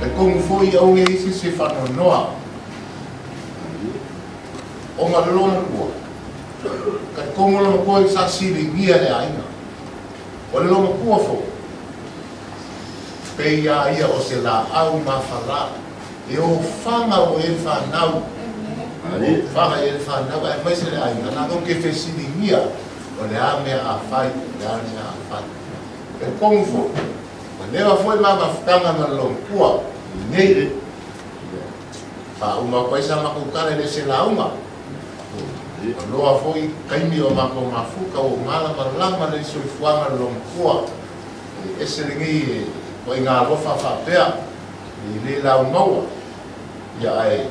Talitonu foi aua ne i ai se isi e faanoanoa ona o le loomatua. Talitonu le loomatua sa siligia e le aiga. O le loomatua foi, pei a ia o se laau mafala e ofaga ua i ai le fanau, ofaga i ai le fanau aemaise le aiga latou te fesiligia o le a mea a fai, o le a mea a fai. Talitonu foi, ua leva foi ma mafutaga ma le loomatua i inei. Faauma atu ai sa matou tala e le o se lauga. Ua loa foi taimi o matou mafuta ua malamalama le soifuaga o le loomatua. E ese lenei ituaiga alofa faapea e le laumaua. Ia ae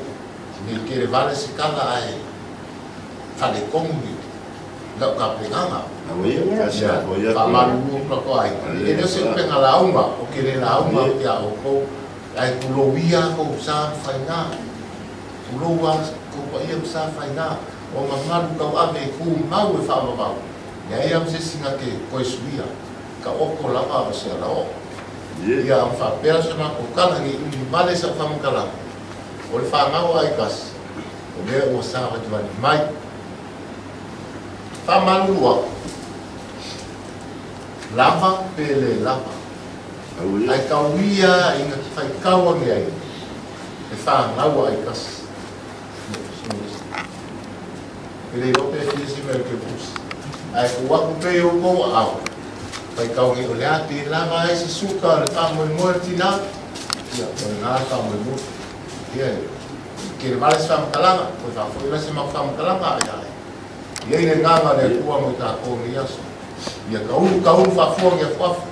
nei tele vale se tala ae faaletonu lau tapenaga. Ia faamalulu atu la toa aiga. E le o se upega lauga, ou te le lauga atu ia outou. Ae tulou ia tou sa ma faiga. Tulou a tou paia ma sa faiga. O mamalu tauave e tumau e faavavau. Leai lava ma se isi na te toe suia. Taoto lava o se alaoo. Ia ma faapea se matou tala nei umi vale sau faamatalaga, o le fanau a Aitasi, o lea ua savalivali mai. Faamalulu atu, lava pe le lava, ae tau ia ina faitau ane ai le fanau a Aitasi. E le iloa pe fia se mea o te tusi. Ae tuu atu pea i outou aao, faitau nei o le a pe lava ai se suka o le faamoemoe o le tina, ia, o lena le faamoemoe. Ia, e tele vale se faamatalaga, toe faafoi la se matou faamatalaga, ia, e i ai le agaga o le Atua mo i tatou i lenei aso. Ia taulu taulu faafoa ni afuafu,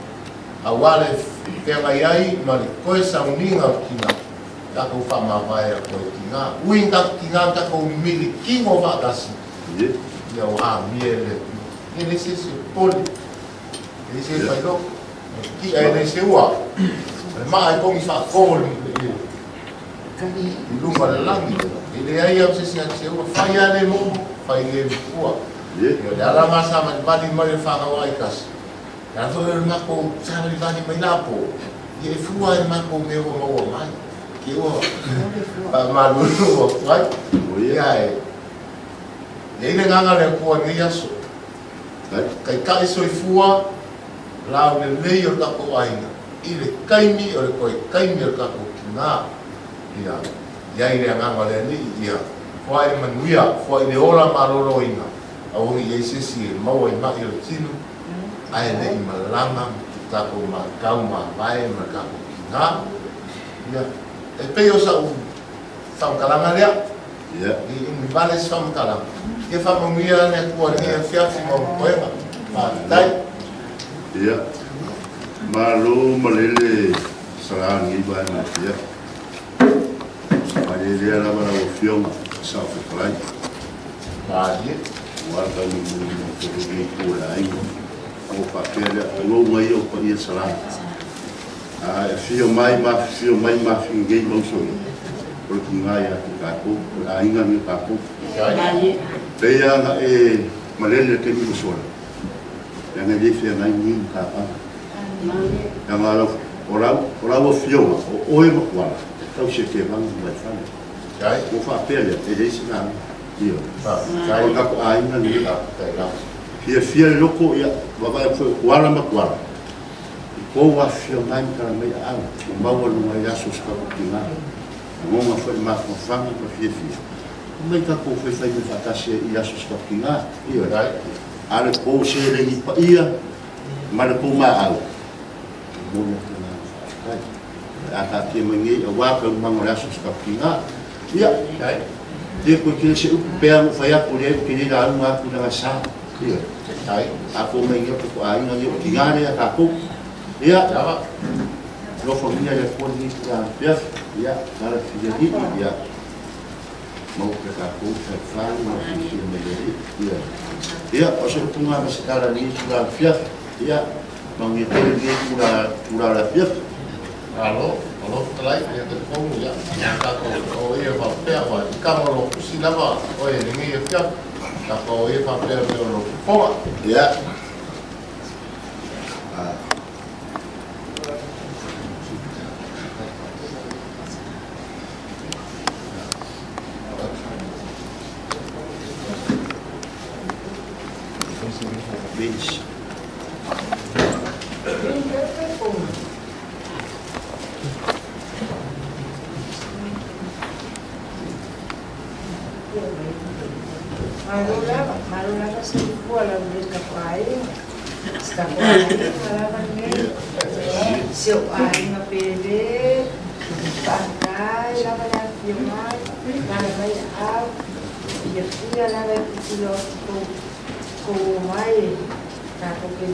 aua le feagai ai ma le toe sauniga o le tina. Tatou faamavae atu ai tina. Ui ni tatou tina na tatou mili kino faatasi. Ia ua amia e le Atua. Ia leai se isi e popole. Leai se isi e failoto. Tia e leai se ua. O le maa e togi faatoo i luga o le lagi. E leai lava se isi e se ua. Fai lava le momo, fai le matua. Ia o le ala lena sa valivali mai le fanau a Aitasi. E ala foi o le matou savalivali mai lapo, ia e fua i le matou mea ua maua mai. Ke ua faamalulu atu ai. Ia e i ai le agaga o le Atua i lenei aso. Taitai soifua laulelei o le tatou aiga i le taimi o le toe taimi o le tatou tina. Ia i ai le agaga o le Alii, ia fua i le manuia, fua i le ola maloloina, aua ne i i ai se isi e maua i ma'i o le tino. Ae le i malaga ma tatou matau mavae ma le tatou tina. Ia, e pei o sa'u faamatalaga lea, i umi vale se faamatalaga. Ia faamanuia le Atua i lenei afiafi ma ona toega. Faafetai. Ia, malo malele Sala lenei vaega o le afiafi. Malelea lava lau Afioga i Sao Fetalai. Malie. Aua le taulimulimu o te lenei itu o le aiga. Ua faapea lea, tulou mai ou paia Sala. A e afio mai ma afifio mai ma afifio nei ma uso ia, o le tiga ia te tatou, o le aiga lenei o tatou. Pei lava ona e malele i le taimi ua sola, leaga e le feagai ni mataapaga. Leaga o lau, o lau afioga, o oe ma Tuala, e tausi e Tevaga ma Vaifale. Ua faapea lea, e leai se galuega. Ioe. O le tatou aiga lenei. Fiafia le loto, ia, vaavaai atu foi o Tuala ma Tuala, i tou afifio mai ma tala mai aau, ua maua luga i aso o se tatou tina. Lagona foi le mafaufauga ma le fiafia, omai tatou faifai mea faatasi ai i aso o se tatou tina. Ioe. A o le tou seleni paia ma le tou maau, e momoli atu le agaga faafetai. O le a taatia mai nei aua taualumaga o le aso o se tatou tina. Ia, le toe tele se upu, pei lava ona ou fai atu, leai ou te le lauga atu leaga e sa. Ioe. A tou mai nei o tatou aiga nei, o tina lea a tatou. Ia, alofagia e le Atua lenei itula afiafi. Ia, tala fili alii, ia, maua pea tatou fealofani ma fiafia mai le Alii. Ioe. Ia, o se upu lena ma se tala i lenei itula afiafi. Ia, manuia tele lenei itula, itula o le afiafi. Malo, malo fetalai, ia talitonu ia, tatou o ia faapea ua i kama o lou tusi lava oe i lenei afiafi, tatou o ia faapea mea o lou fofoga. Ia. James. Malo lava, malo lava soifua laulelei tapuaiga, si tapuaiga lava lenei. Si ou aiga pele, faafetai lava le afifio mai, alaala mai Aau, fiafia lava e tilotilo atu i tou omai e tatou te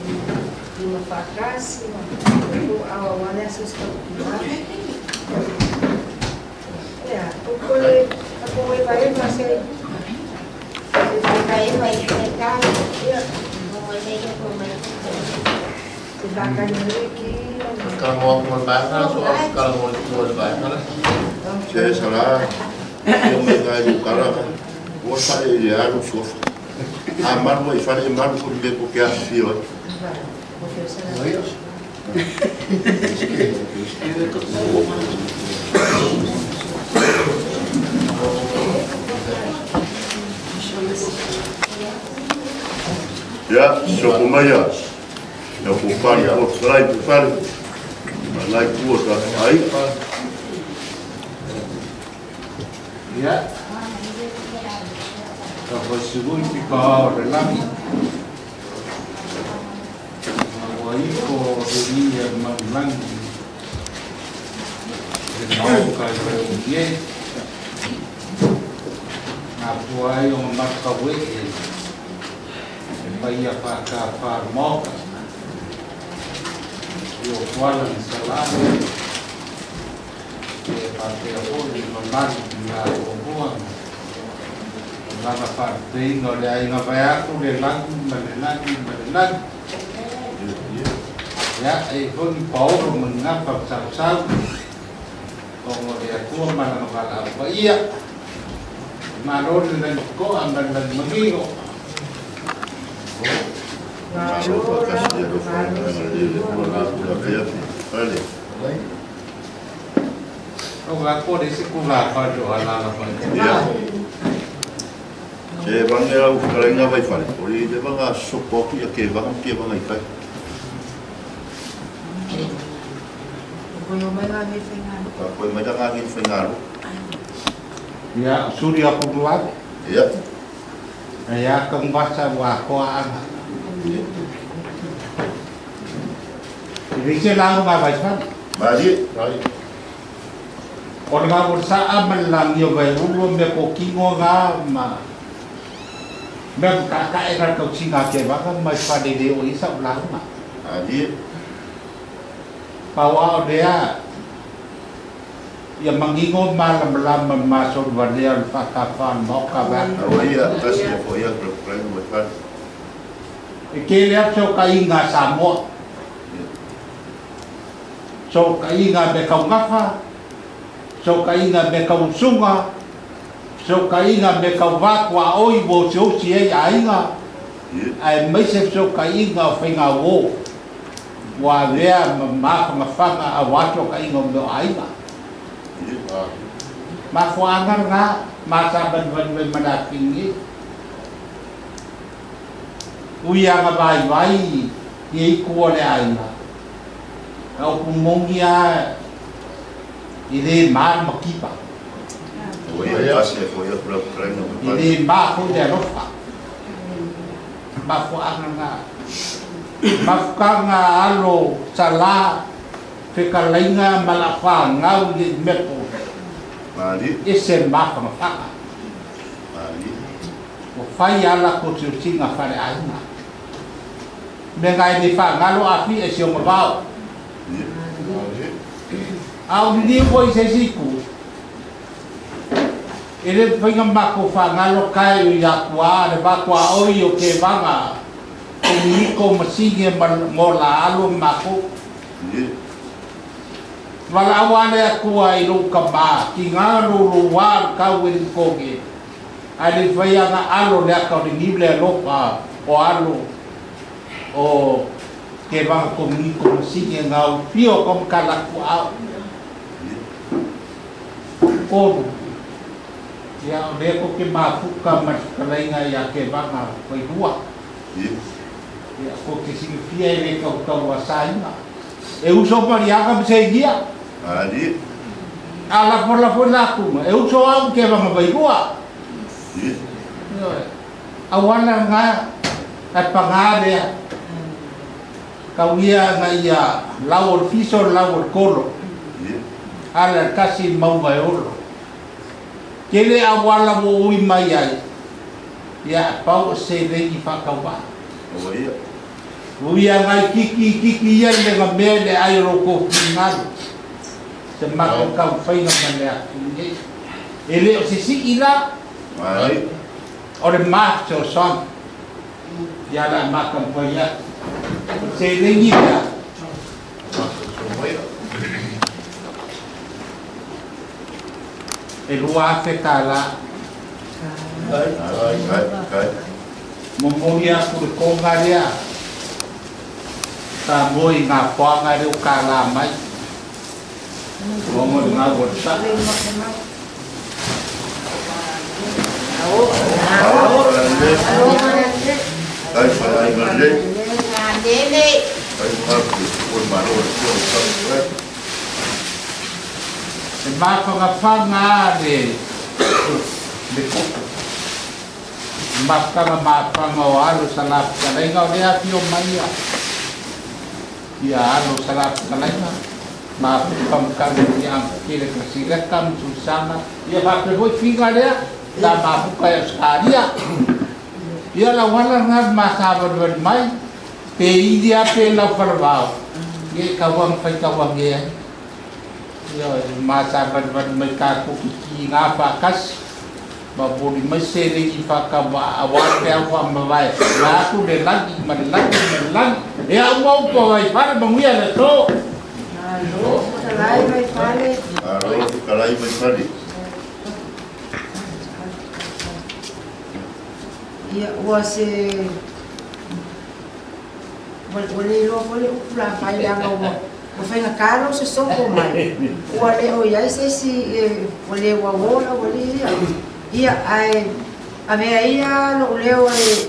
lima faatasi ma tatou aoaoa le aso si tautinoa. Ia, popole tatou evaeva se Talanoa atu ma le vaega lea, so talanoa i tua i le vaega lea. Se sala ia mai ngai i ukala ka ua fale i le alu suafa. A malu ai fale e malu foi le mea ko ke afifio ai. Ia, sopo mai a ia pufale, po falai pufale, malai pua ta ai. Ia, ka fasiui pika o le lagi. Ua ifo le lii a le manulagi i le maoka i Vaiolie. Mafua ai ona mataue'e le paia faatafā o le Maota i o Tuala ma Salani e faapea foi le mamalu i la Toamua ma lana faalupeiga o le aiga vaeatu le lagi ma le lagi ma le lagi. Ia, e i ai foi ni paolo ma ni gafa ma sausau ona o le Atua ma lana valaau paia. Malo le lagi toa ma le lagi manino. Malo faatasi le alofa ma le agalelei o le Atua la pula afiafi. Fale. Ia. Se vane au whakarainga vai whare. O le le vanga sopo atu ia ke vanga pia vanga i kai. Ka koe mai la ngā ngei whaingāro. Ia, suri aku luave. Ia. Ia ka ngwasa wa koa anga. Ia. I rite la au ngā vaifale. Marie. O le ngā saa ma le langi o Vaiulu mea ko kingo ngā ma mea ko kakae ngā tausinga a ke vanga mai whare reo i sa o launga. Marie. Pau a o lea ia mangingo malamalama ma solu valea o le whakawha o le maoka vea. Aua ia, tasi ia fo ia, kura mai whare. E kele atu o ka inga Samoa. Fesootaiga me Kaugafa, Fesootaiga me Kauusuga, Fesootaiga me Kauvātuaoi ua osiōsi ai aiga, aemaise fesootaiga o faigauō ua avea ma māfagafaga aua fesootaiga o mea o aiga. Mafuaaga lena, ma sa vanivani mai ma le afifigi nei. Ui aga vaivai i itu o le aiga, A upu moni a e le ma le makipa. E le ma foi le alofa. Mafuaaga na. Mafukanga alo sala fekalaiga ma la fanau i le mea po. Ese mafagafaga. Ua fai ala ko siosiga fale aiga. Me ngai le faagalo afi e si o mavao. A o liliu foi i se isi itu, e le mafai makou faagalo kai o ia kua le va tuaoi o ke vaga o miko ma sige ma mo la alo makou. Valaau a le Atua i lou kama ki nga lou lou a le kau e le koge, ae le mafai aga alo le aka o le niu le alofa o alo o ke vaga komuniko ma sige ngau pio ko makalaku ao. Kolu, ia o lea ko ke mafuka ma le fetalaiga ia ke vaga wailua. Ia ko te silafia e le tautau asaina. E uso maliaga ma seigia. Ali. A lafolafo la kuma, e uso au ke vanga vailua. Ioe. Auala nga e pagā lea. Kau ia nga ia lau o le fiso lau o le kolo. Ala le tasi mauga e olo. Tele auala ua ui mai ai, ia pau o seleni faatauvaa. Ui agai kiki kiki ia i le gamea i le ai o lo outou finagalo. Se matou taumafaiga ma le atu nei. E le o se sii la, o le ma fesoasoani. Ia la ma taumafai atu. O le seleni lea. E $2,000. Momoli atu le koga lea sa moe i ngā koanga reo kālā mai. Rongo i ngā o le saa. E māwhangawhanga a le koko. Mafutaga mafutaga o alo salafetalaiga o lea afio mai ia ia alo salafetalaiga mafuta matagi ia ampukele kasileka ma tulisaga ia faapea foi figa lea sa mafuta e Australia ia lauala lena le masavalivali mai pe ili a pe lau falavao ia e tauaga faitauage ai ia masavalivali mai tatou kikiga faatasi Momoli mai seleni faatauvaa aua le peau faamavae la atu le lagi ma le lagi ma le lagi e au mau tua vai fale manuia le aso. Malo fetalai mai fale. Malo fetalai mai fale. Ia ua se ua le iloa foi le upu la fai leaga ua ua faigata lou sosofo mai ua le o i ai se isi ua le uauo lau alii ia ia ae avea ia lou leo e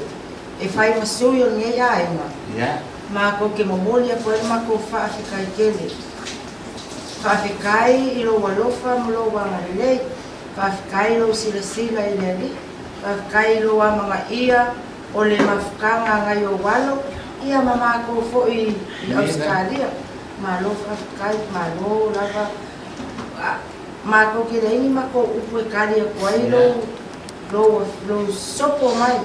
e fai ma sui o lenei aiga matou te momoli atu ai le matou faafetai tele faafetai i lou alofa ma lou agalelei faafetai i lou silasila i le alii faafetai i lou amanaia o le mafutaga a nai ou alo, ia ma matou foi i Ausetalia. Malo faafetai, malo lava. Matou te leai ni matou upu e tali atu ai lou, lou, lou sopo mai.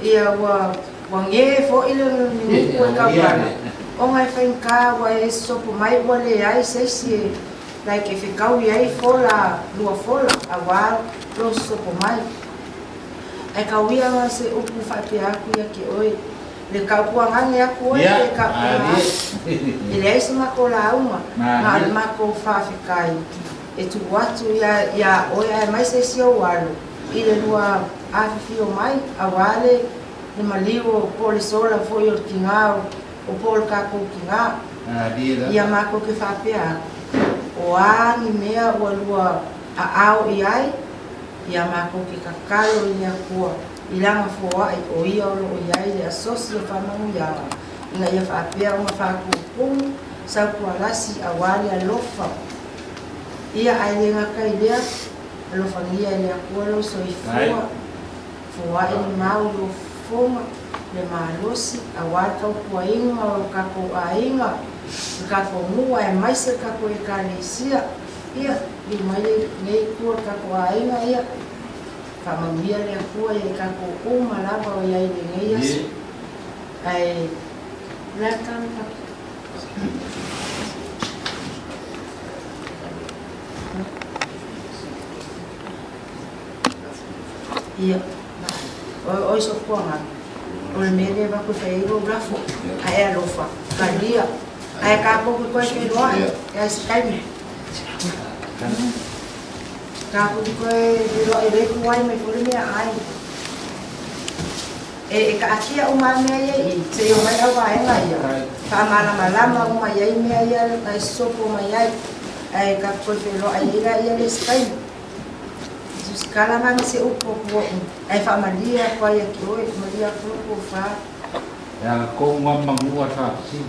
Ia ua, ua gē foi le upu e tautala, ona e faigata ua e sopo mai ua leai se isi e like e fetaui ai fola, lua fola, auā lou sopo mai. Ae tau ia ma se upu faapea atu ia te oe, le taupuagage atu oe pe taupuaga atu. E leai se matou lauga, na o le matou faafetai e tuu atu ia oe aemaise si ou alo i le lua afifio mai aua le maliu o po o le sola foi o le tiga o po o le tatou tiga. Ia matou te faapea atu, o a ni mea ua lua aao i ai, Ia matou te tatalo i le Atua i lana foai o ia o lo o i ai le asosi o faamanuiaga ina ia faapea ona faatumutumu sautualasi auā le alofa ia ae le gata i lea alofagia e le Atua lou soifua foai le mau i lou fofoga le malosi auā le tautuaina o lo tatou aiga le tatou nuu aemaise le tatou Ekalesia. Ia, lio mai lenei itu o le tatou aiga, ia, faamanuia le Atua ia i tatou uma lava o i ai i lenei aso. Ae, o le a le tala atu? Ia, oi sofuaga, o le mea lea e avatu e fai ai lou lafo, ae alofa, talia. Ae tatou te toe feiloai i a se taimi. Tatou te toe feiloai e le tuai mai foi le meaai. E, e taatia uma lava mea ia i i, seia omai au vaega ia, faamalamalama uma i ai mea ia na e sopo mai ai, ae tatou toe feiloai ai laia le isi taimi. Tusitala ma se upu atu oʻu, ae faamalie atu ai ia te oe, malie atu lou tofa. Ia ko ngā mangua sa si.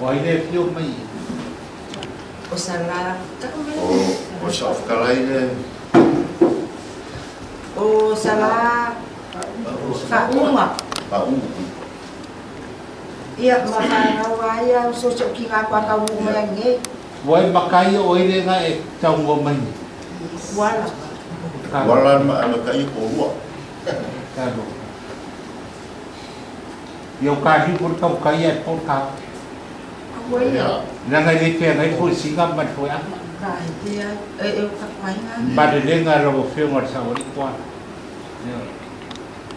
O ai le fio mai. O sala O sa whakalai le. O sala whaunga. Whaunga. Ia mawhanau ia o soso ki ngā kwa ka unga ia nge. Wai makai o ile ngā e taunga mai. Wala. Wala makai ko rua. Karo. Ia o ka hiu por kau kai e por ka. Ia. Nanga le te ngai fo singa ma fo ya. Ka te e e ka painga. Ba de lenga ro fo ngor sa ori kwa.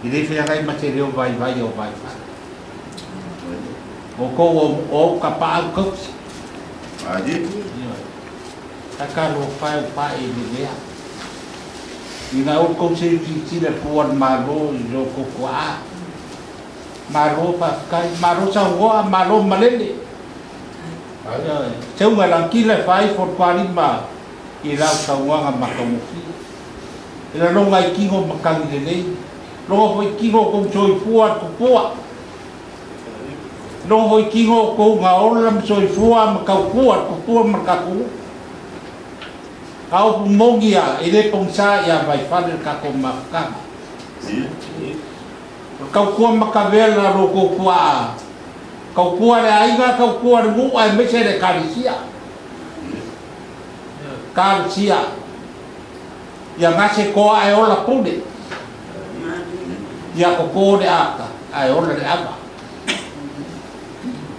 I le fea ngai ma te reo vai vai o vai vai. O ko o ka pa au kau. Aji. Ka ka ro fa o pa e le lea. I ngā o kou se ti le puan malo i lo koko a. Malo pa kai malo sa hoa malo malele. Se unga langkila fai for palima i lau sauaga makamufi. E la longa i kingo makangi lelei. Longa foi kingo kou soifua tupua. Longa foi kingo kou ngaola ma soifua ma kaukua tupua ma kaku. Au pumongia e le pongsa ia vai fale kako mafukanga. Kaukua makavela ro kokua. Kaukua le aiga, kaukua le mua e mese le karisia. Karisia. Ia ngase koa e ola pune. Ia koko le aka, ae ola le ava.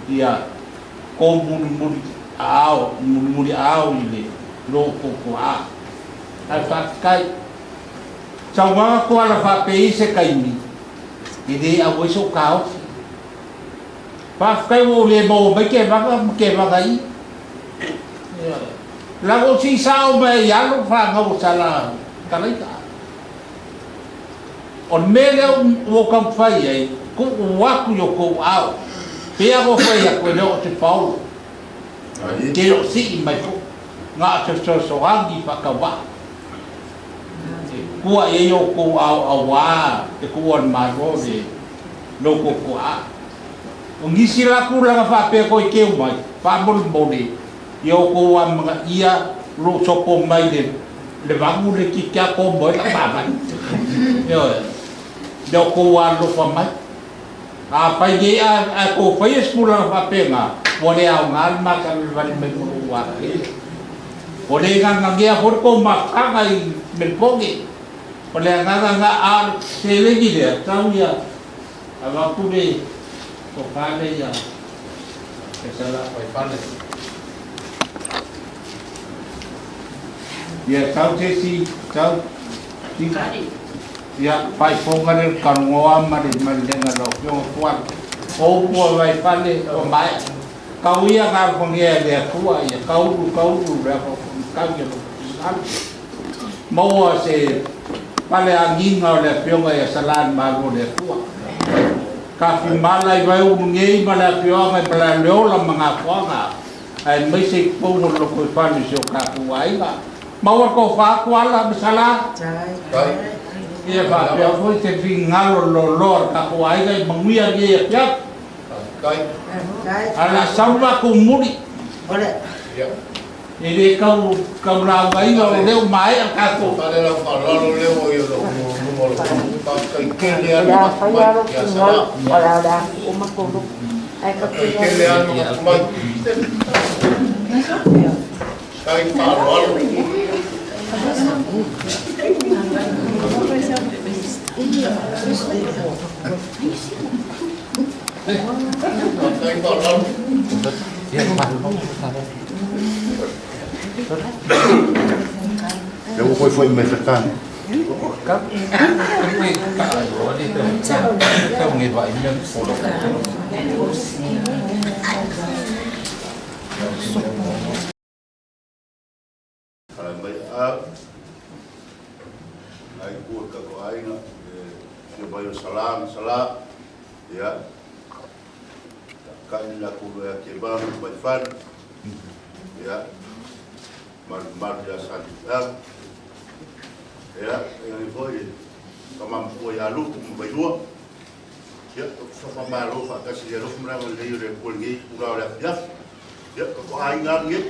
Ia ko muli muli ao, muli muli ao i le lo koko a. Ai whakakai. Sauaga koa la whapei se kaimi. I le au ai so kao. Whakakai o le mau mai ke waka, ke waka i. La o si sao mai alo whangau sala kalaika. O me leo o kau whai ai, ku waku yo kou ao. Pea ko whai a koe leo o te Paulo. Te o si i mai fo. Ngā te sosoangi whakawa. Kua e yo kou ao awa, te kua maro le loko ko a. O ngisi la kula nga whapea koe keu mai, whamolu mole, i o kou a mga ia lo sopo mai le vangu le ki kia ko moi la pāmai. Leo kou a lofa mai. A pai ge a ko whai e skula nga whapea ngā, wale au ngā alma ka le wale mai moro wā ke. O le ngā ngā ngea hori ko mafukanga i Melbourne. O le ngā ngā ngā a te lengi lea, tau ia, a wapure o whale ia. E sala. Wai whale. Ia tau te si, tau, ti. Ia, whai whonga le karongoa ma le malenga lau fionga kuala. O pua wai whale o mai. Kau ia ngā whangea le atua ia, kauru, kauru, le kau ia lo Maua se pale anginga o le afioga ia salani malo le atua. Ka fimala i vai ulu ngei ma le afioga i pala leola ma ngā fuanga. Ai mai se pongo loko i whanu se o kākou aiga. Maua ko whaaku ala masala. Ia whaapea foi te fingalo loloa kākou aiga i manguia nge ia piaku. Ala sauma ko muri. E le kau kau la vai o leo mai a kākou. Whale lau whalalo leo o ia lo numo lo kai kele anu Ia mai whai aro ia ki sala. ngau, o la la o makolo. Ai ka Kai kele anu mai. Kai whalalo. Kai whalalo. Leo foi foi mai whakane. Ka ka o le te tau nge vai mea polo. Ala mai a ai kua ka ko ainga e fia mai o salam sala ia ka ina ku ya ke ba mai fan ia mar mar ya sa ia ia ni foi ka mam ko ya lu ku mai lua Ia, faamalo faatasi i le alofa ma le agalelei o le Atua i lenei itula o le afiafi. Ia, tatou aiga lenei.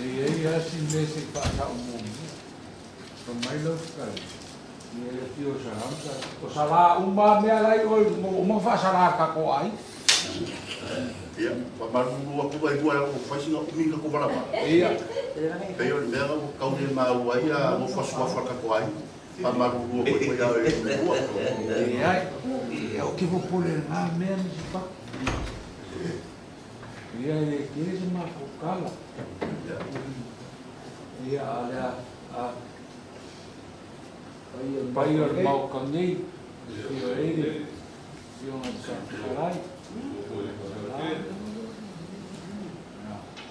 E iai lava si mea se i faasao muamua. Fai mai lau fetalai, ia le afio o Sala ma Sala. O Sala uma lava mea la i oe, ua uma ona faasala e le tatou aiga. Ia, faamalulu atu ai lua ua fai sina umi na tatou valavala. Ia. Pei o le mea na ua tau le maua ai a nofo asuafa le tatou aiga. Faamalulu atu ai foi ia oe lua. Leai, ou te popole i lena mea Misi Paki. Ia e le tele se matou tala. Ia a le a paia o le Maota nei, afio ai le Afioga i le Saofetalai,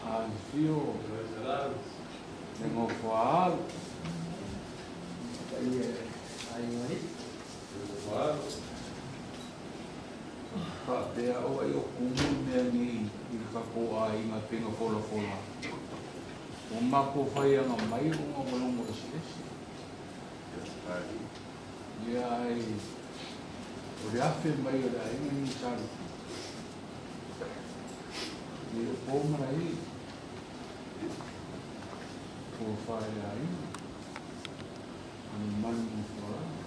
afifio le nofo a alo. Faapea o ai o kumu le mea nei i le tatou aiga e pei ona folafola atu. Ua matou faiaga mai ona ua logo eseese. Ia ae o le afe mai o le aiga lenei sa lupe. E le o po malae. Tofa e le aiga. O le mamalu nofoalala.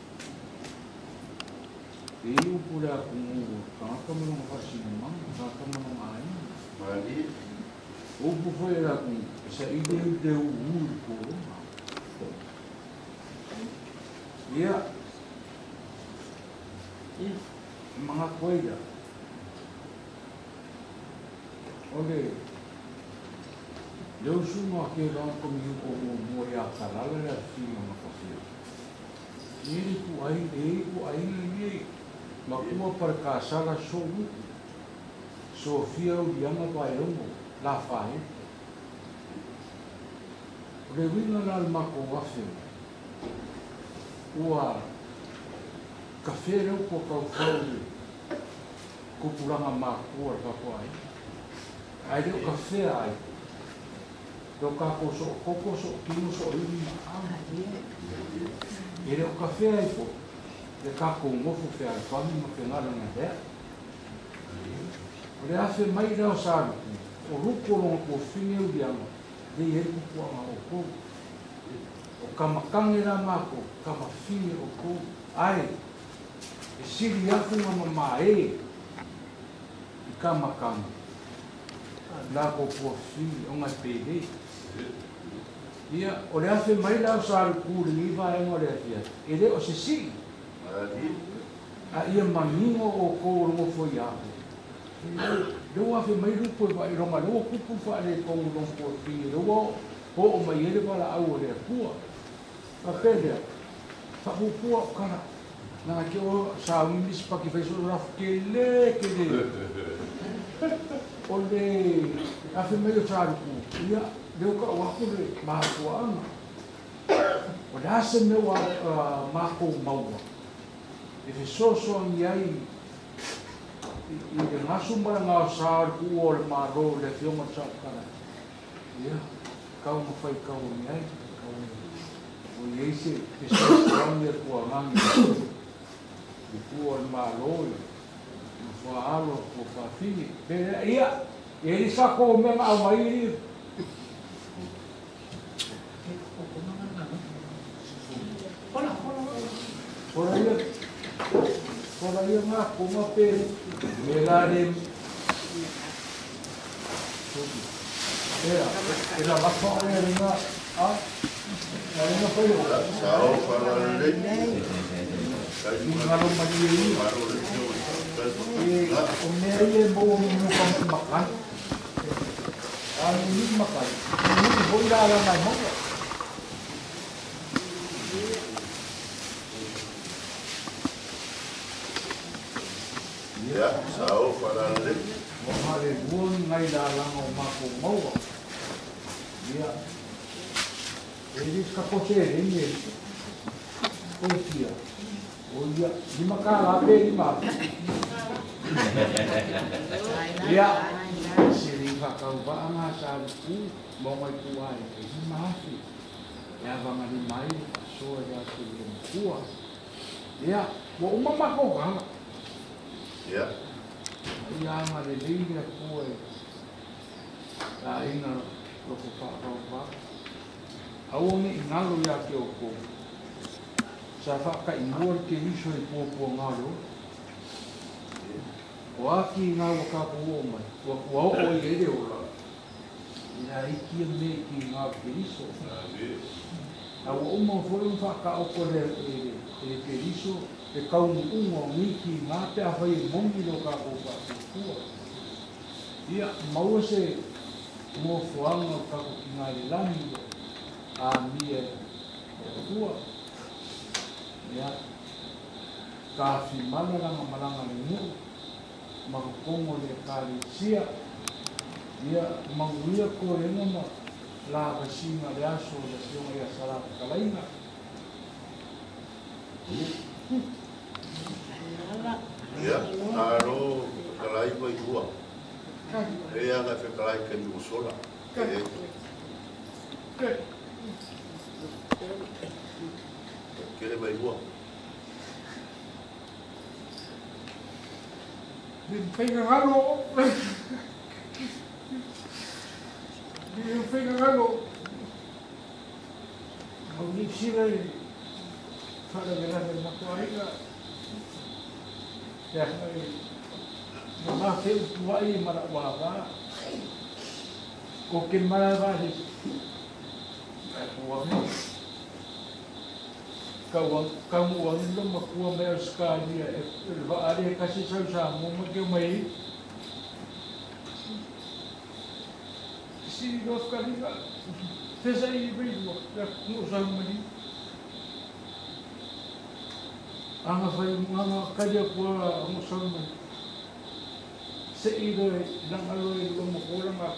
E i upu le atunuu o le tagata ma lona faasinomaga, tagata ma lona aiga. Malie. O upu foi a le atunuu, e saili ai le uu i le pologa. Ia, e manatu ai lea, o le le usuga o Kevaga Tomiuko muamua ia Talala le afifina o Matafeo. E i ai ituaiga nei, matua Palekasala Souupu, Sofia Uliaga Vaeogo, Lafaele. O le uiga la o le matou afe mai, ua kafe le upu a taufau i le tupulaga matutua o le tatou aiga, ae le o kafea ai lo tatou soototo, sootino, sooivi ma aao. E le o kafea ai foi le tatou nofo fealofani ma fegalana lea. O le afe mai lea o Saluku, o luku o lona tuafafine Uliaga, lea e i ai le pupuaga a outou. O kamakage la matou, kamafine outou, ae e sili atu na mamae i kamakage la kou tuafafine ona e pele. Ia, o le afe mai la o Saluku i lenei vaega o le afiafi, e le o se sii, a ia manino outou o le nofo ia ape. Lea ua afe mai lupu e vaailoga, lea ua tupu le faaletonu i lona tuafafine, lea ua oo mai ai le valaau a le Atua. Faapea lea, faapuupua o tala, leaga te o sauni nisi paki fai soo lafu tele tele. O le afe mai o Saluku, ia, lea ua tau atu le mafuaaga. O le a se mea ua matou maua e fesoasoani ai i le gasu ma le gaosa o le tuua o le Malo i le Afioga i le Saofetalai, ia, tau ma faitau ane ai, ua i ai se fesoasoani a Tuagaga i le tuua o le Malo i le faalo a tuafafine. Ia, e le sa kou mea na aumai i Hola ia, hola ia ngā konga pe me la le Ea, e la lapa o ea lenga, a, a lenga fai o. Sao falalelei. Ngalo malie ia. E, o mea ia e maua mo mo ka mai makai. A ni makai, ni hoi la la mai maua. Ia, sao falalelei. Ua galelua ni nai lalaga o matou maua. Ia, e le se tatou seleni e e fia. O ia, $5 pe $5,000. Ia, se le i faatauvaa gā sa luku ma o mai tua e $5,000. E avagalima ai le faasoa ia te le matua. Ia, ua uma makou tala. Ia. Ia agalelei le Atua i aiga loko faavauvau. Aua ne i galo ia te outou, sa faataimua le Keriso i puapuaga o le ola. O a kiga ua tatou oo mai, ua oo ai i ai le ola, e laiti ia mea i kiga o le Keriso. A ua uma foi ona faataoto e le Keriso le taunuuga o nei kiga pe afai e moni lo tatou faatuatua. Ia, maua se nofoaga o tatou tina i le lagi ua amia e le Atua. Ia, tafimala lana malaga i le nuu ma totonu o le Ekalesia. Ia, manuia toega ma lavasiga o le aso o le Afioga ia Salafetalaiga. Ia, malo fetalai Vailua. E aga fetalai taimi ua sola. E tele Vailua. Faiga galo. Faiga galo. Au ni sila i faalavelave matua aiga. Ia na mafe utuai ma la'u avā. O ke malaeva le ua kaunu'u agi lo makua mai Ausekalia e le va'a le kasi sau Samoa ma ke o mai ai. Sili loa fekaliga fesa'i vailua le nu'u sau maliu. Aga fai aga kali aku a ngo sau mai. Se'i loe laga loe lua makoa laga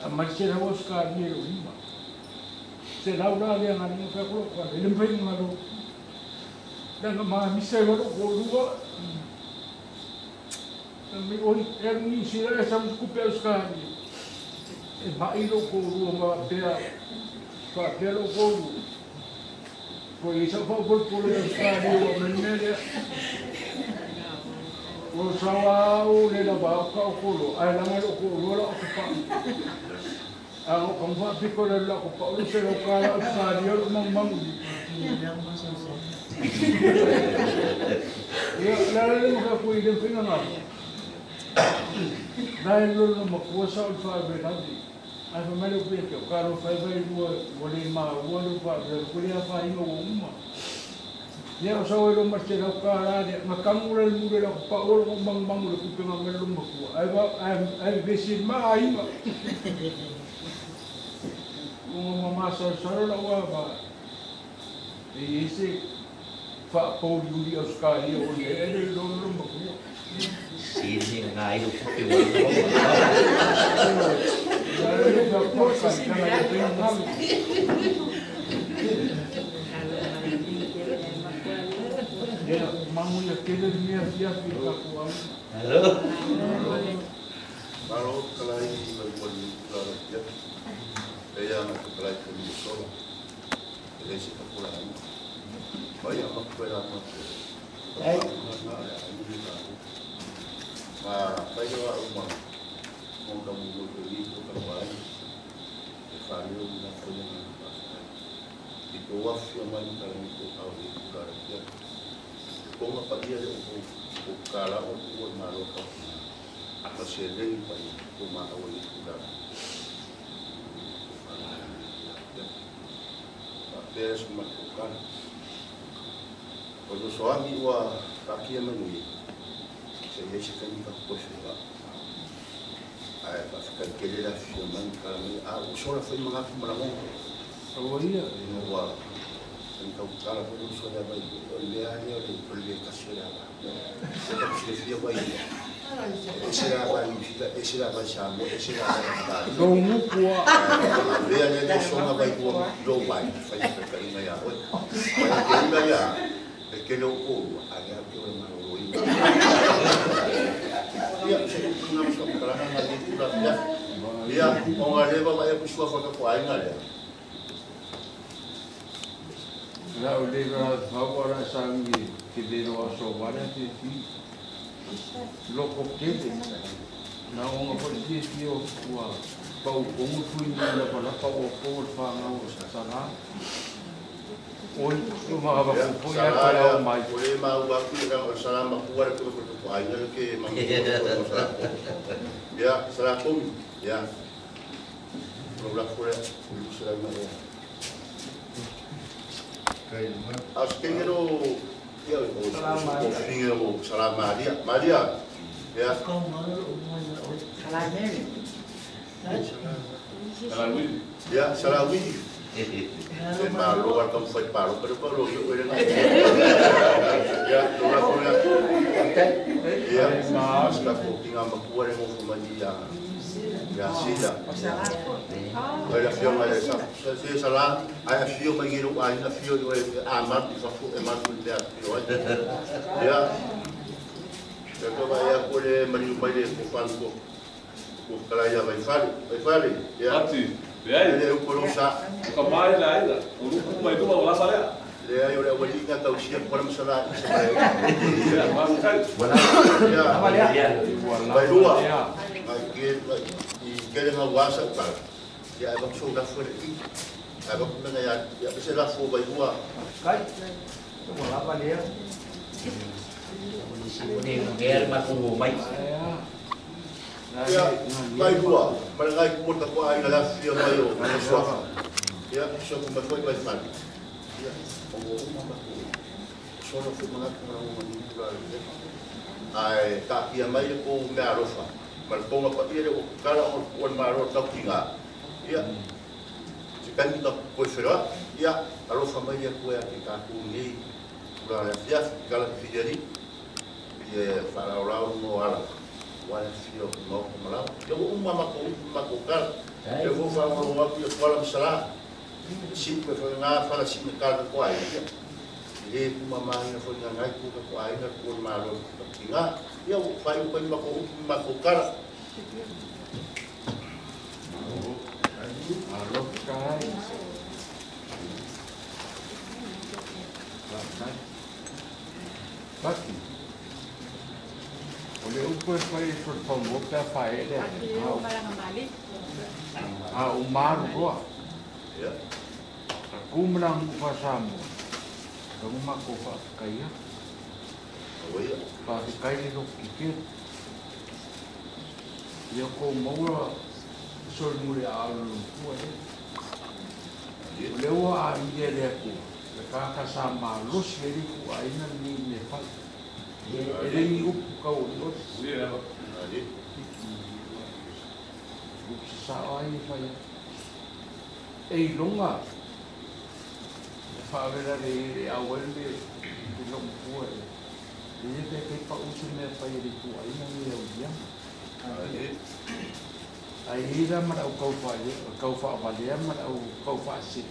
a mai se lau Ausekalia i lou lima. Se lau la lea galuga fai aku lo'u fale, e le mafai ona galo. Laga mamisa ai loa lo'u to'alua. Mai oi e alu Niu Sila e sau tupe Ausekalia. E ma'i lo'u to'alua ma faapea faapea lo'u to'alua. Ua i ai sa'u faapolepole i Ausekalia ua aumai le mea lea. Ua sao au le lava o taotolo ae laga lo'u to'alua la'u asopa'i. A o kaga faapito le la'u asopa'i o se lau tala Ausekalia o lo'u magumagu. Ia o le ala lea na fai atu ai i le mafai ona galo. La e lolo matua sa'o le faalavelave. Ae fai mai le upu ia te au, talofa e Vailua ua le maua lou faalavelave ua le afaina ua uma. Ia o sau ai loa ma le $100 lea, na tagu la le muli o le apapa'u o lo'u magumagu i le kupega mai le matua ae vevesi ai ma aiga. Ua mamasalosalo la'u ava e i ai se faapouliuli Ausekalia o i ai ae le iloa lo matua. Ia, manuia tele lenei afiafi i le tatou aiga. Malo fetalai Vailua i lenei itula o le afiafi. E aga fetalai taimi ua sola. E le se tapulaaga. Mai a mapu e la matou. Tapulaaga na o le aiga le tatou. Ma fai loa au ma mo ka mu mo i ko ka mai. E whaleo ni ngā koe ngā whawhai. I tō awhia mai ni kara ni tō kao i kura ra kia. E konga pa ia le o o kāla o ua i malo kau. Ma se lengi pa ia tō mā awa i kura ra. Wha pēra sa matou kala. O no soangi ua kākia mai se i ai se taimi ka koe whenua. Ae faafetai tele le afifio mai ma tala mai, a ua sola foi magafi ma lagona. Aua ia. Ina ua tautala foi le uso lea vai, o le mea lava lea o le le tasi o le ava. Ua tatou silafia vai ia, e ese le ava i Niu Sila, ese le ava i Samoa, ese le ava i Ausetalia. Lou gupu a. Ae avea lea le usoga vai lua i lou vai, e fai le taitaiga ia oe. Vai e te ula ia, e tele ou toalua, a o lea ou te ola maloloina. Ia, se upu lena ma se faamatalaga na lenei itula afiafi. Ia, ona o lea e vaavaai atu i suafa o le tatou aiga lea. La o le la fau ala sangi ke le lo aso wale te fi. Loko kele. Na onga po te fi o ua pau kongu fui ni la pala pau o ko fa nga o sala. Oi o ma va ko ya pa o mai. O le ma ua ku le o sala ma ku wa ko ko ko ai na ke ma ko sala. Ya sala ko ya. O la ko le sala ma ya. As kengero ia o o sala Maria. Maria. Ya. Sala mele. Salawi. Ya salawi. E ma lo wa kam fai paro pero paro yo era na. Ya lo la ko ya. Ya ma sta ko tinga ma ku re mo ma ya. Ya sila. Ai la fio ma sa se sala ai a fio ma giro ai a fio yo a ma ti fa fu e ma fu te a fio. Ya. Ya ko ba ya ko le mari mai le ko fan ko. Ko kala ya vai fale, vai fale. Ya. Ati. Leai. Le o ko sa. Ka mai la ila. O lu mai tu la sala. Le ai o le wali ka tau sia ko ma sala. Ya, ma kai. Ya. Vai lua. Ai ke i kele nga wasa pa. Ya ai ba so da fo le i. Ai ba kuma ya ya se la fo vai lua. Kai. Ko la valea. Mai. Ya, vai lua. Mas ngai ko ta ko ai la fio mai o so. Ya, so ko mai vai fal. Ya, o o ma ko. Solo fu ma ko na o ni la. Ai ta ia mai ko me arofa. Ma ponga pa ile o kala o o maro ta kinga. Ya. Se kan ta ko fera. Ya, alofa mai ia ko ya ke ka ku ni. La ya kala fijeri. Ye fara o la no ala. Wala fio no ko mala. Yo o ma ko ma ko kala. Eu vou falar uma coisa fora do sala. Sim, que foi na fala sim ka ko ai. E uma mãe foi na ngai ko ko ai na ko malo kinga. Eu fai o ma ko ma ko kala. Alo kai. Paki. O le upo e fai for famo pe fa ele. A o maru roa. Ya. Kumna mu fasamo. Kuma ko fa kaia. Oia. Pa kai lo kike. Ia ko maura sol mure a lo ku e. O le ua a ia le ku. Le ka ka sa ma lo se ri ku ai na ni me fa. E le ni upu ka o lo. Ia. Ali. Upu sa ai fa ia. E longa. E fa vera le a wele le lo ku e. Le te ke pa usu me fa ia ku ai na ni o ia. Ali. Ai ira ma au kau fa ia, kau fa valea ma au kau fa se.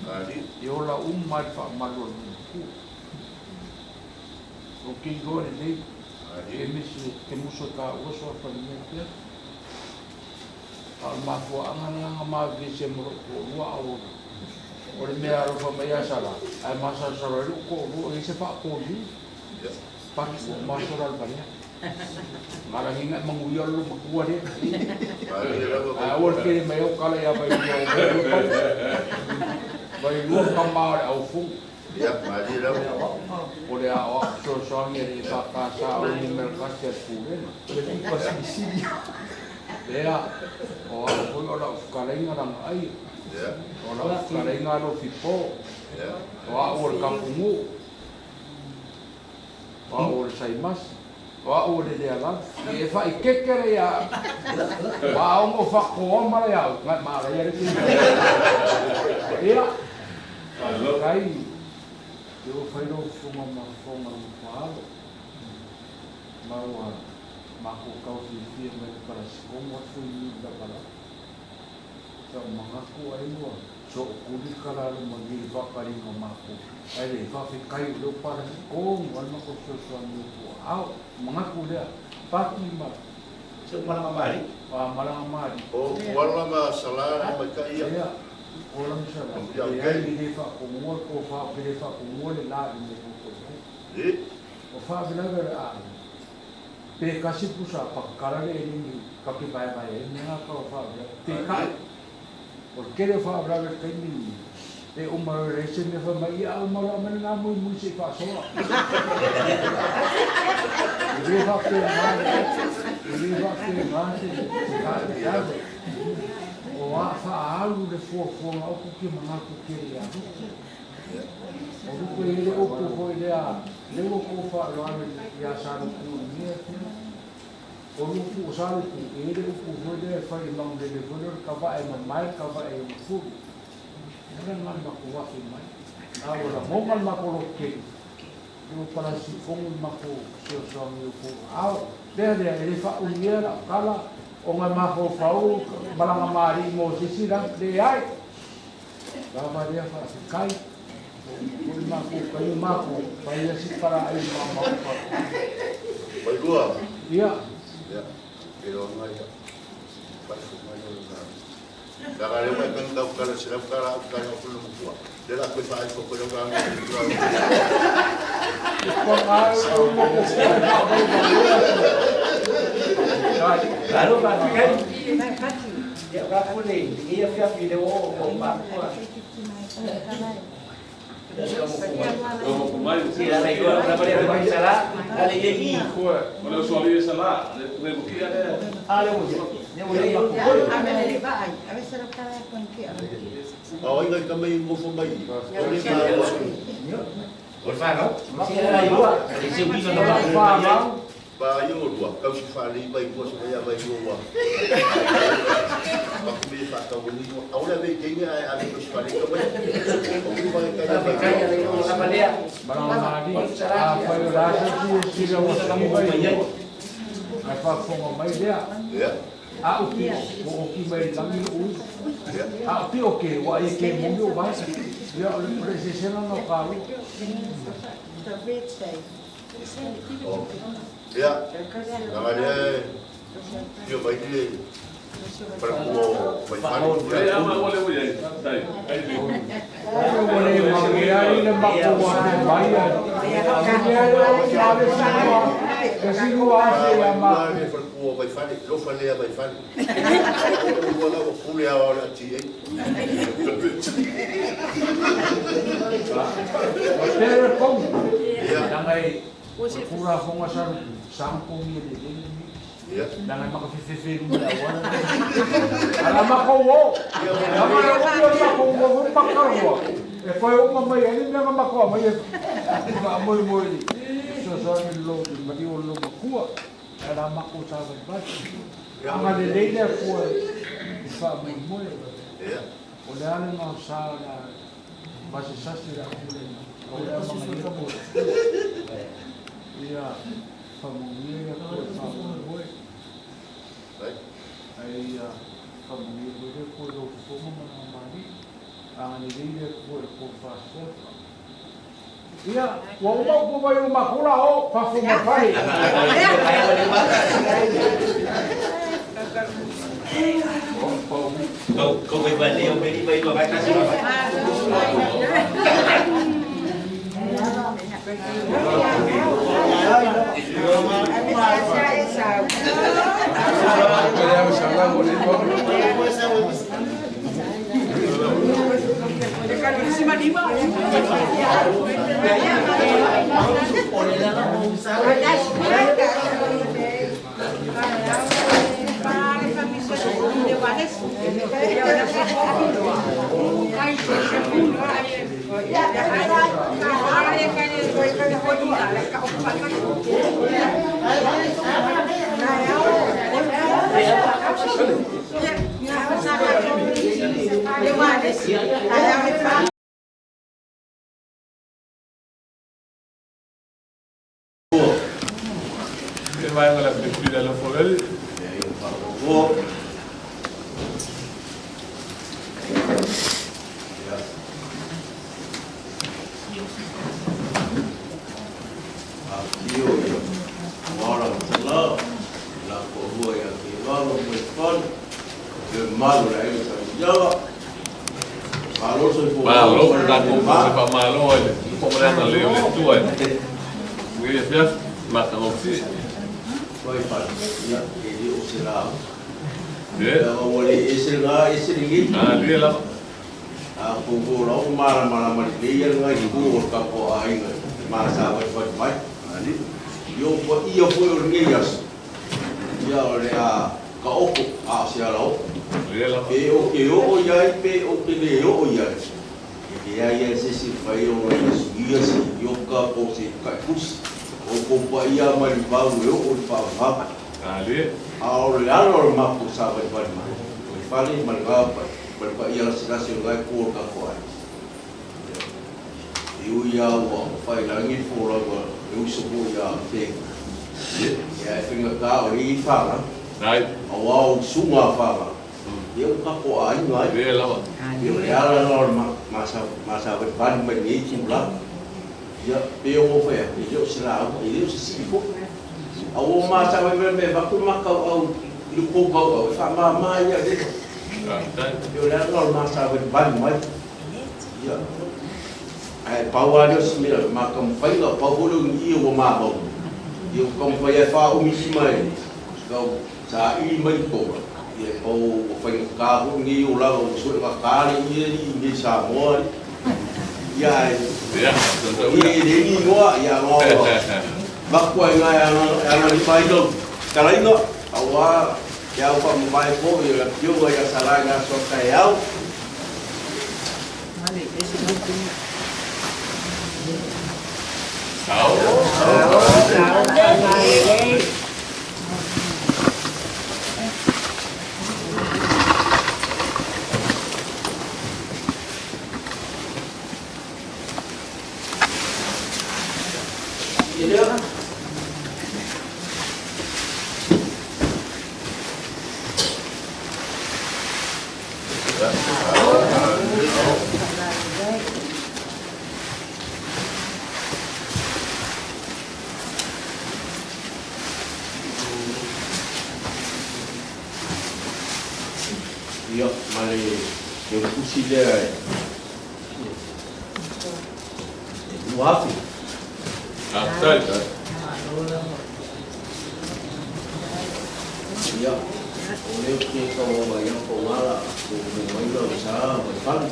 Ali. E ola mai fa malo ku. O ke gore le Ali. e misi ke muso ka oso fa ni pia. Al ma fo anga nga ma vi se mo ko ua o. O le mea aro fa mai sala. Ai ma sa sa ro ko ro e se fa ko ni. Ya. Pa ko ma so ra valea. Mara hinga manguia lo makua le. Ali la A o ke mai o kala ia vai o. Vai lua ka ma au fu. Ya, Ali la. O le a o so so ngi le pa ka sa o ni mel ka se pu le. Lea o a ko o la ka le nga la ai. Ya. O la ka le nga lo fi po. Ya. O a o ka pu mu. O a o sai mas. O a o le le ala. E fa i kekere ya. Wa o mo fa ko ma ya ma ma la ya le. Ia. Kai. Eu fai lo funga ma fonga mo falo. Ma wa ma ko kau fi fi me para se como foi ni da para. Sa mga ko ai mo so kuli kala lo magi va kari no ma ko. Ai le va fi kai lo para se como al ma ko so so mo ko. Au mga ko le pati ma Se mana mari. pa mala mari. O wala ma sala ma ka ia. Ia. Ola ma Sala, leai e le faapogua le tofa, ou te le faapogua le la i le mea ua fai ai. O faalavelave o le aiga, pe tasi pusa pakakala le eleni tatou te vaevae ai mea na tau o faalavelave. Peitai, o le tele o faalavelave i le taimi lenei, e uma loa e leai se mea fai mai, ia a uma loa aumai lena muimui se i faasoa. E le faapena, e le faapena se faalavelave. O a faaalu le fuafuaga upu ke manatu tele ia Lupe. O Lupe e le upu foi lea, lea ua tou faaaloalo ia Salupu i mea tele. O Lupu o Salupu e le upu foi lea e fai e Magulele foi lea o le tavae mamae le tavae i ona fulu. O le lena le matou afe mai. A ua lagona le matou loto tele, lea ua palasi fono le matou fesoasoani i outou aao. Lea lea, e le faaumia lau tala ona e mafaufau malaga malie mo se isi lagi. Leai! Lava lea faafetai. Ua foi matou kai o matou fai asi palaai ma maofa. Vailua. Ia. Ia, iloga ia. Faafofoga ia o le Leaga lea ua e tanu tau kala se lau kala au kala o kula matua. Le la koe whaai ko koe lau ranga i tua. Lalo ba kai. Ia ka pule, ia fia fi le o o pa. O ai ngai tama i ngofo mai. O le ma Ba i o lua, kausi whaalei mai ua sa mai mai ua. Pa ku me whaatau ni ua. Aole ave i keinga ai ave kausi whaalei ka mai. O ku mai kai mai. Malaga malie, afai o le a se isi e sila ua siva i lua, ae faafofoga mai lea, A ou pio, ua oki mai le lagi lou ui. A ou pio ke, ua ai ke moni o vai. Ia, o le esesena na o kalua. Ia, leaga lea e fia mai le falemua o Vaifale. Ua le manuia ai le matou afe mai ai. A le sinu afe ia matou. Le falemua o Vaifale, lofa lea Vaifale. Ua la ua pule ao le ati ai. O tere pou. Leaga e o le Tulafono a Salupu, sagotogia lelei le mea. Leaga e makafefefe i luma o le auala lea. A la matou o! Leaga e umi o le matou o foi makaloa e toe uma mai ai le mea na matou aumai e faamoemoe i le fesoasoani i le maliu o le loomatua. Ae la matou savalivali. Agalelei le Atua i faamoemoe. O le a le gaosa o le a vasesasi le a pule o le a magaia mo le Atua. Ia faamanuia le Atua i faamoemoe. Ae ia faamanuia foi le Atua i lau fofoga ma lana malie. Agalelei le Atua i le tofa sefa. Ia, ua uma upu mai o matou la o fafo mai fale. Le vaega la filifili a le Foleli. Afifio ia Moana ma Tala, la toalua ia Teivalo ma Moefale, le mamalu o le aiga Sa Tuiaga, Malo le soifua. Malo, tatou se faamalo ai le po ma le agalelei o le Atua i lenei afiafi matagofie. Tuai fale, ia, e le o se lauga. Ie. Leaga ua le ese lena, ese lenei. Malie lava. A outou foi o la ua malamalama lelei ia lena itu o le tatou aiga i le ma savalivali mai. Ia o paia foi o lenei aso, ia o le a taoto a o se alaoo. Pe ou te oo i ai pe ou te le oo i ai, e leai lava se isi e mafai ona ia suia se ioka po o se taitusi. O outou paia mai le vau e oo i le faavavau. A o le ala o le matou savalivali mai, o le fale ma le ma le paia lasilasi o lena itu o le tatou aiga. E ui lava ua faailagi le folauga le uso foi ia Feg, ia e faigata o lea e i ai fanau, aua o usuga a fanau, ia ua tatou aiga ai. Ia o le ala lena o le masavalivali mai lenei itula. Ia pei ona ou fai atu, e le o se lauga, e le o se sii foi. A ua masavalivali mai e avatu le ma tauau i le tou tauau e faamama ai ia lea. Ia o le ala lena o le masavalivali mai. Ia, ae pau lava lea o si mea, ma taumafaiga, pau foi lea o ni ie ua mamau, ia ua taumafai lava e faaumilima e tau saili mai i toga, ia e pau ua faigata foi lenei olaga ua soegata le ie alii i nei Samoa alii. Ia ae, o ie e leai ni igoa, ia ma ua avatu lava i ina e agalima ai lau fetalaiga, aua ke au faamavae foi o le Afioga ia Sala i le aso a taeao. Ia, ma le tusi lea e 2000. Faafetai. Ia, o lea ou te tau ia Tongala, ko mo mai lau sa Vaifale.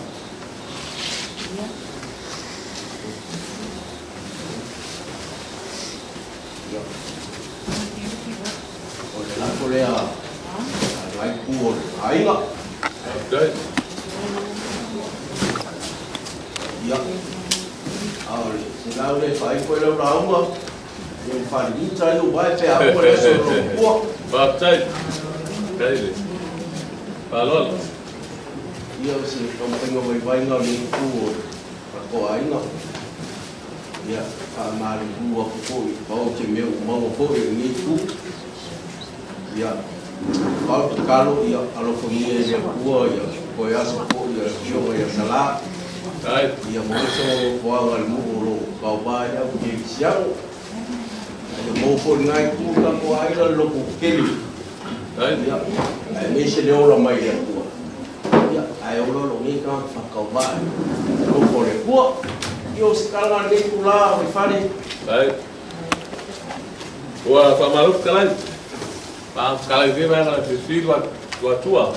Ia, o le lafo lea a nai ku o le aiga. Faafetai. Ia, a o le se lau le fai koe lau lauga. Faafetai. Faafetai le faaaloalo. Ia o se taumafaiga vaivaiga o lenei itu o le Toaiga. Ia faamalulu atu foi pau se mea ua maua foi e lenei itu. Ia pau le tatalo ia alofagia e le Atua ia toe aso foi ia le Afioga ia Salā. Ia maua se nofoaga i le nuu o lo o tauva ai le au kerisiano. Ia maua foi i lena itu o le tatou aiga le loto tele. Ia, aemaise le ola mai le Atua. Ia, ae ola lou nei tagata faatauvaa i le alofa o le Atua. Ia, o se tala a lenei itula o Vaifale. Ua faamalo fetalai. Faafetalai i lenei vaega o le filifili luatua.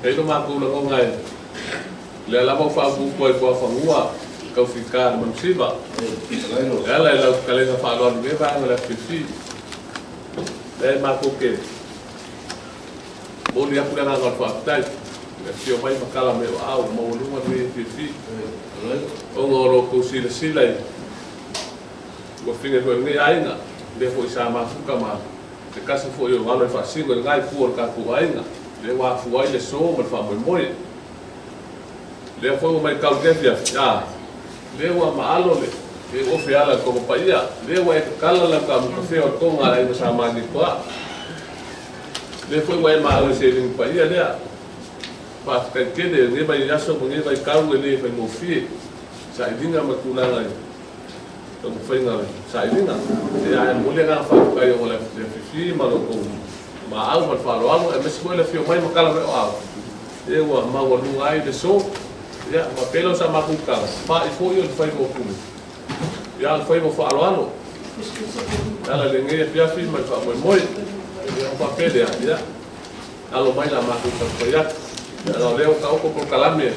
E i ai lo matou lagona e lea lava ua faapuupuu ai tuafanua taufika le manusima. E ala i lau fetalaiga faaaloalo i lenei vaega o le filifili. Lea e matou te momoli atu le agaga o le faafetai. I le afio mai ma tala mai o aao ua maualuga lenei filifili. Ona o lo outou silasila i Tuafine foi o lenei aiga, lea foi sa mafuta ma se tasi foi o alo e faasino i lena itu o le tatou aiga, lea ua afua ai le so ma le faamoemoe. Lea foi ua maitau i le afiafi, a, lea ua maalo le le ofe ala i le toga paia, lea ua e tatala lau taamu kafea o le toga a le aiga sa Manitoa. Lea foi ua e maau i le seleni paia lea. Faafetai tele i lenei vaiaso ma lenei vaitau e le faigofie, sailiga ma tulaga i taumafaiga o le sailiga. Ia ae momoli le agaga faafetai ona o le afiafi ma lo outou maau ma le faaaloalo aemaise foi le afio mai ma tala mai o au, ia ua maualuga ai le so. Ia, faapea lea o sa matou tala, fa'i foi o le faiva o pule, ia, o le faiva o faaaloalo. E ala i lenei afiafi ma le faamoemoe. Ia, ona faapea lea, ia, alo mai la matou taumafai atu. Ia, ona o lea ua taoto polokalame,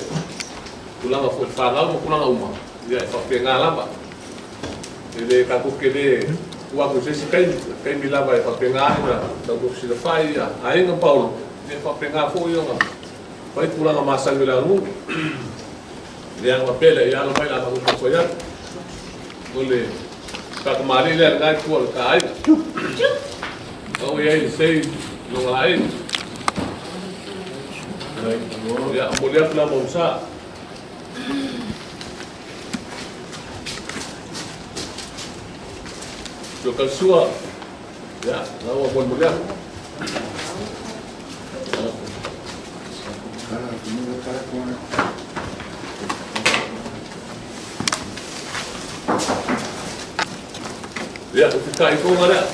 tulaga foi i le fanau ma tulaga uma, ia, e faapena lava. E le tatou te le tuu atu i se isi taimi, o le taimi lava e faapena ai ona tatou fesilafai ia aiga ma paolo, ia e faapena foi ona fai tulaga masani o le aganuu. Le aga faapea lea, ia alo mai le a matou taumafai atu. O le faatamalii lea i lena itu o le ta aiga. Pau i ai le sei lona laei. Ia, momoli atu le ama o sa. Sua, ia, la ua molimoli atu. Ia, o te taʻifoga lea.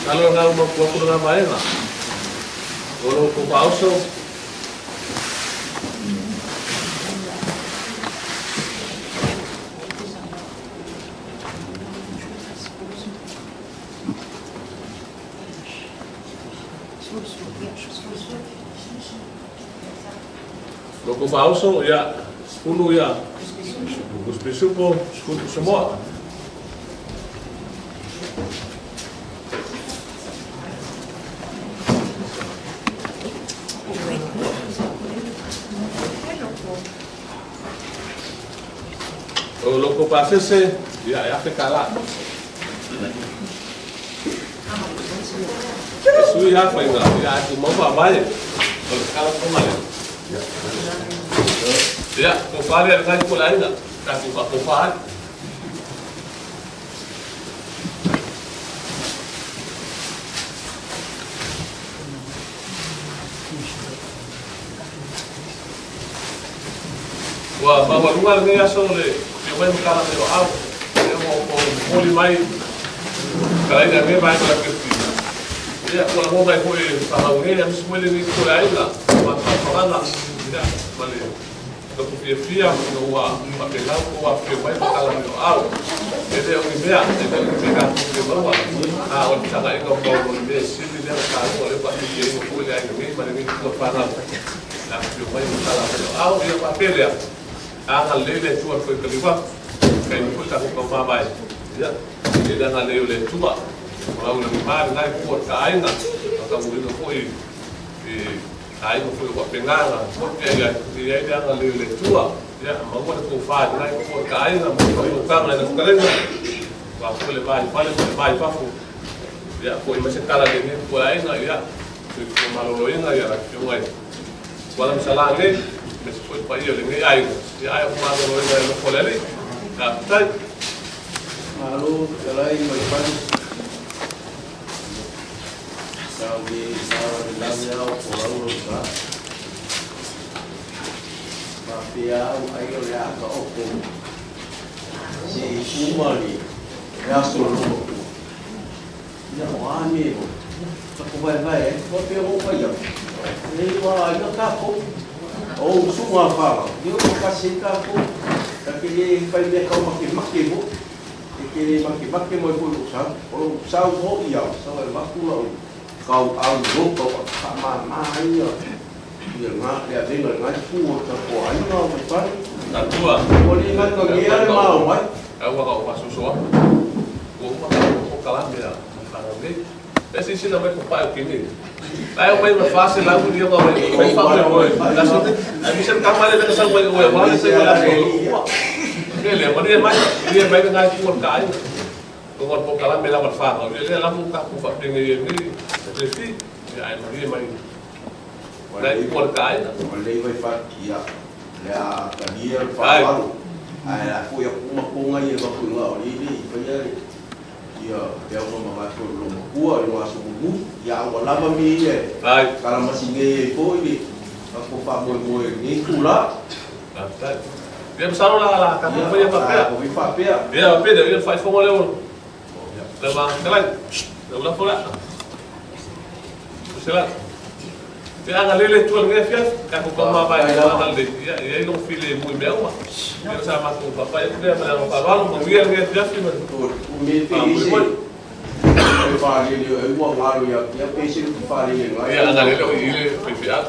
Masalo na uma atu atu lena vaega. O lo outou faaoso. Lo outou faaoso, ia, 10 ia, Pisupo, 10 Samoa. O loko pasese, ia e afe kala. E sui hafa inga, ia e ku mau mai. O le kala tonga le. Ia, ko whare a ngai ko le aina, ka ku wha ko whare. Ua maualuga lenei aso o le afio mai ma tala mai o aao, lea ua ou momoli mai fetalaiga i lenei vaega o le afiafi. Ia, ua lagona ai foi e fanau nei, aemaise foi lenei itu o le aiga, mafaufauga, ia, ma le Loto fiafia ina ua faapena outou afifio mai ma tala mai o aao. E le o ni mea, e le o ni mea tatou te maua, a o le tagaiga o mau o le mea sili lea na taua lea ua faafitiaina foi le aiga nei ma lenei tua fanau. E afifio mai ma tala mai o aao, ia faapea lea, agalelei le Atua i le foikaliu atu, taimi foi tatou taumamae, ia, i le agalelei o le Atua, o lau lagima lena i tua o le ta aiga, faataumuina foi i Aiga foi o faapena na motu i ai, e i ai le agalelei o le Atua, ia, maua le tofa i lena itu o le aiga ma le faautautaga i lau fetalaiga, aua foi le va i fale ma le va i fafo, ia, foi mai se tala i lenei itu o le aiga, ia, soifua maloloina ia lau Afioga i Tuala ma Salā nei, aemaise foi le paia o lenei aiga, ia, ae o maloloina e nofo le Alii. Faafetai. Malo fetalai mai fale. Tau le faalavelave ao o lau lau sa. Faapea au ai o le a taoto se i uma le aso o lou matua. Ia o a mea o tatou vaevae ai, faapea o fai atu, e ua aiga tatou. O usuga a Farao, ia ua kasi ai tatou. Ta te le fai mea tau makemake mo. E te le makemake mai foi lou sau. O lou sau hoʻi au, sau e avatu lau kauʻau i lou kau faamāmā ai ia ia nga le avega i ngai pu o tatou aiga o Vaifale. Tatua. Ua le gagagea le mao mai. Au ua ka ou faasoasoa atu, ua uma ka ou polokalame a fanau nei. Lea silasila mai papae o kini. Lae o mai ma 400 miliona mai fai faamoemoe i le aso nei. Aemaise le tama lea lea na sau mai oe aua le taimi o le aso o lou uma. Mea lea, malie mai, malie mai lena itu o le ta aiga. Ona o le polokalame lava a le fanau, ia lea lava ua tatou faapenei ai nei le fi, ia ae malie mai lena itu o le ta aiga. Ua lelei mai fai, ia, le a talia le faaaloalo, ae la foi aku uma toga ia e avatu i ina o lea e le i faia le Ia pe au ma mavae foi lo matua i lo aso mumu ia a ua lava mea ia e kalamasine ai foi le tatou faamoemoe i lenei itula. Faafetai. Ia masalo la la tatou faia faapea. Tatou faapea. Ia faapea lea ia le faaifoga lea o le Fetalai. Lau lafo lea. Sela. Ia agalelei le Atua i lenei afiafi, tatou taumamae i le agalelei, ia e i ai lou filemu i mea uma. Ia o sa matou papai atu lea ma le agaga faaaloalo, manuia lenei afiafi ma le faamoemoe. Ia agalelei o i le faifeau.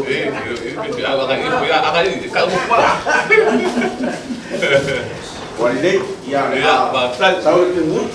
E i le faifeau agai i ia agai i tau mo pa. Ua lelei, ia Ia, faafetai. Sau le pemuli.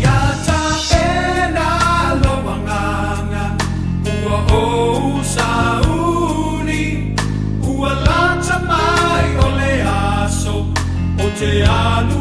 Ia tapena lou agaga, ua ou sauni, ua lata mai o le aso ou te alu.